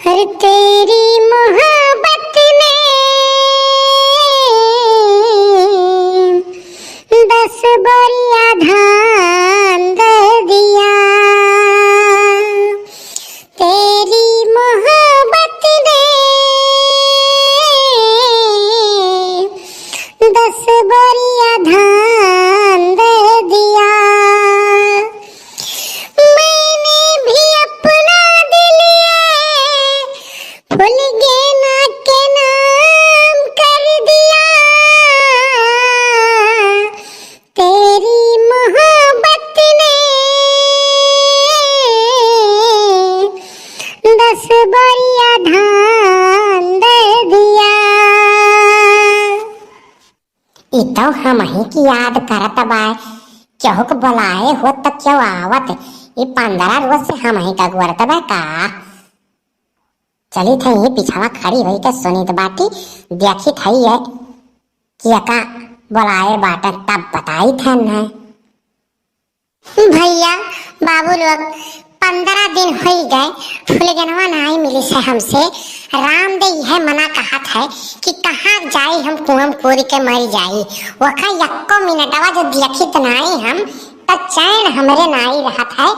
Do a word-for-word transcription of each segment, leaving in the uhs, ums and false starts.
और तेरी मोहब्बत ने दस बोरिया धान दे दिया। तेरी मोहब्बत ने दस बोरिया धान दे दिया। मैंने भी अपना दिल ये फुलगेना के नाम कर दिया। तेरी मोहब्बत ने दस बोरिया धान दे दिया। ई तो हमही की याद करत बा, केहू के बुलाए होत त केहू आवत। ई पंद्रह रोज से हमही का गोरत बा का? चलित है, ये पिछवा खड़ी होई के सुनित बाटी, देखित है ये कि एका बुलाए बाटे, तब बताई थे न। भैया, बाबू लोग, पंद्रह दिन होई गए, फुलगेनवा नाई मिली से हमसे। राम दे यह मना कहत है कि कहाँ जाई, हम कुआं में कूद के मर जाई। वका यक्को मिनटवा जो देखित नाई हम, त चैन हमरे नाई रहत है।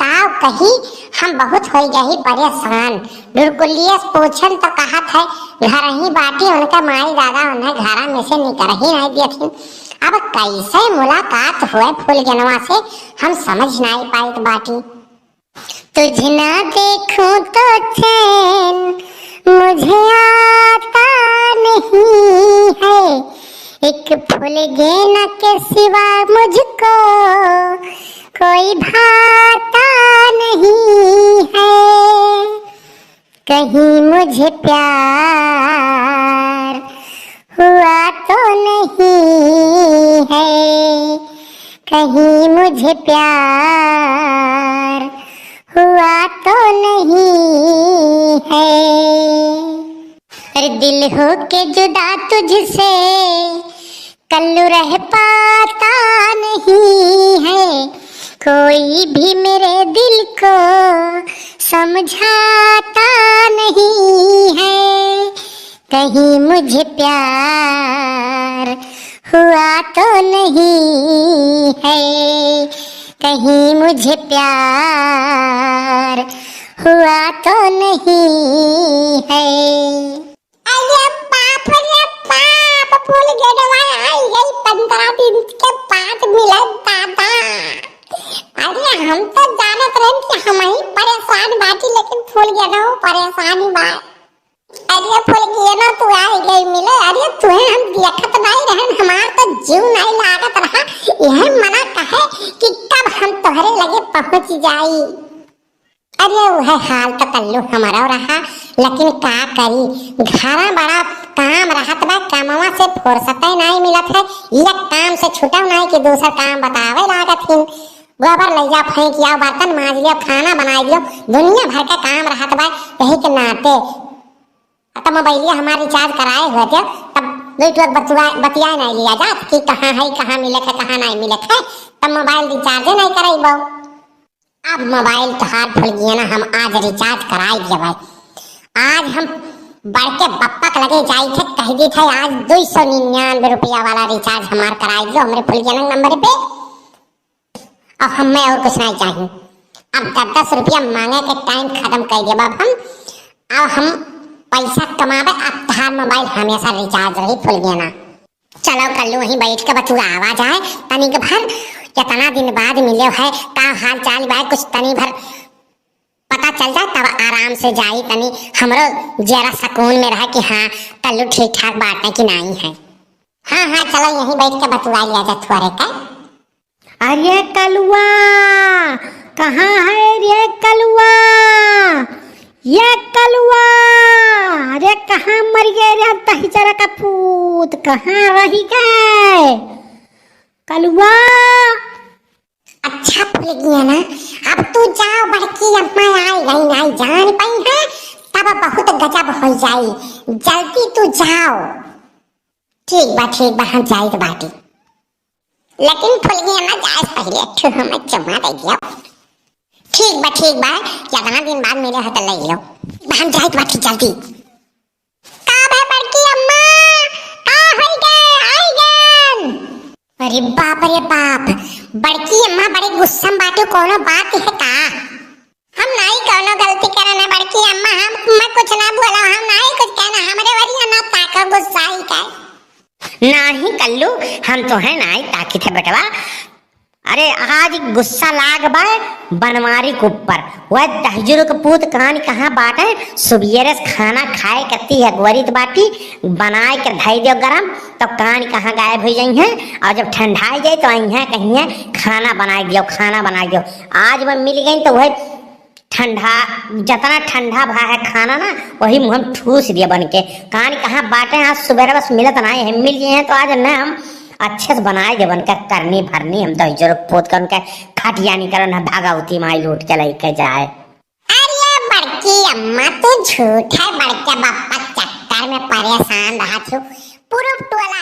ताव कही हम बहुत होई गई परेशान। ढुरकुलिया से पूछन तो कहत है, घर ही बाटी, उनका माई दादा उन्हें घरा में से निकर ही नहीं दियथिन। अब कैसे मुलाकात हुए फुलगेनवा से, हम समझ नहीं पाइत बाटी। तुझे ना देखूं तो चैन मुझे आता नहीं है, एक फुलगेना के सिवा मुझको कोई भाता नहीं है। कहीं मुझे प्यार हुआ तो नहीं है, कहीं मुझे प्यार हुआ तो नहीं है। अरे दिल हो के जुदा तुझसे कल्लू रह पाता नहीं है, कोई भी मेरे दिल को समझाता नहीं है। कहीं मुझे प्यार हुआ तो नहीं है, कहीं मुझे प्यार हुआ तो नहीं है। अरे बाप रे बाप, फुलगेनवा आई गई, पंद्रह दिन के बाद मिलत दादा। अरे हम तो जानत रहन कि हमही परेशान बाटी, लेकिन फुलगेनवा परेशान ही बा। अरे फुलगेना तू आई गई मिले, अरे तुहे हम देखत नहीं रहन, हमार तो जीव नहीं लागत रहा। यह मना कहे कि कब हम तोहरे लगे पहुँच जाई। अरे उहे हाल तो कल्लू हमारा रहा, लेकिन का करी, घरा बड़ा काम रहत बा, कामवा से फुर्सते नहीं मिलत है। एक काम से छुटव नहीं कि दूसर काम बतावे लागत हिन। गोबर लइ जा, फेंक आओ, बर्तन माँज लियो, खाना बनाई लियो, दुनिया भर का काम रहत बा। यही के नाते अब तो मोबाइलिया हमार रिचार्ज कराए हुए थे, तब दुई ठो बतुआ-, बतियाए नहीं लिया जात कि कहाँ है, कहाँ मिलत है, कहाँ नहीं मिलत है, तब मोबाइल रिचार्जे नहीं कराइबो। अब मोबाइल तोहार फुलगेना हम आज रिचार्ज कराई दिए भाई। आज हम बड़के बप्पा के लगे जाई थे, कह दी थे आज दुई सौ निन्यानवे रुपया वाला रिचार्ज हमार कराई दियो हमरे फुलगेना नंबर पे। अब हमें और कुछ नहीं चाहिए। अब दस दस रुपया माँगे के टाइम खत्म कर दिया अब हम। अब हम पैसा कमावे, अब तोहार मोबाइल हमेशा रिचार्ज रही फुलगेना। चलो कल्लू वहीं बैठ के बतुआवा जाए, तनिक भर इतना दिन बाद मिले है, का हाल चाल बा, कुछ तनी भर पता चल जाए, तब आराम से जाई, तनी हमरो जरा सुकून में रहे कि हाँ कल्लू ठीक ठाक बाटे कि नहीं है। हाँ हाँ, चलो यहीं बैठ के बतुआ लिया जाए थोड़े का। अरे कलुआ, कहाँ है रे कलुआ? ये कलुआ, अरे कहाँ मर गए रे तहिजरा का पूत, कहाँ रही गए कलुआ? अच्छा फुलगेना, अब तू जाओ, बड़की अम्मा आई गई, नहीं जान पाई है, तब बहुत गजब हो जाई, जल्दी तू जाओ। ठीक बा, ठीक बा, हम जाइत बाटी। लेकिन फुलगेना जाए से पहिले एक ठो हमें चुम्मा दे दियो। ठीक बा, ठीक बा, इतना दिन बाद मिले है तो ले लो। हम जाइत बाटी जल्दी। का भे बड़की अम्मा, का होई गए, आई गन? अरे बाप रे बाप, बड़की अम्मा बड़े गुस्सा में बाटू, कोनो बात है का? हम नाई कोनो गलती करन है बड़की अम्मा, हम, मैं कुछ ना बोला, हम नाई कुछ कहना, हमरे वरिया ना ताका गुस्सा ही का। नाही कल्लू, हम तो है नाई ताकित है बेटवा। अरे आज गुस्सा लाग बा बनवारी के ऊपर। वह दहिजरू के पूत कान कहाँ बाटे, सुबेरे से खाना खाए कत्ती है गोरित बाटी, बनाए के धई दियो गरम, तो कान कहाँ गायब हो जाई हैं। और जब ठंडा जाए तो आई हैं कहीं है, "खाना बनाए दियो, खाना बनाए दियो।" आज वह मिल गई तो वह ठंडा, जितना ठंडा भा है खाना ना, वही मुँह में ठूस दिया बन के। कान कहाँ बाटे, आज सुबेरे बस मिलत ना है, मिल गए हैं तो आज न हम अच्छे से बनाए दे बन के करनी भरनी, हम दहिजरू के पूत कर उनके खटिया नहीं करन है, भगवती माई लूट के लेके जाए। अरे बड़की अम्मा तू झूठ है, बड़के बापा चक्कर में परेशान रहा थू। पूरा टोला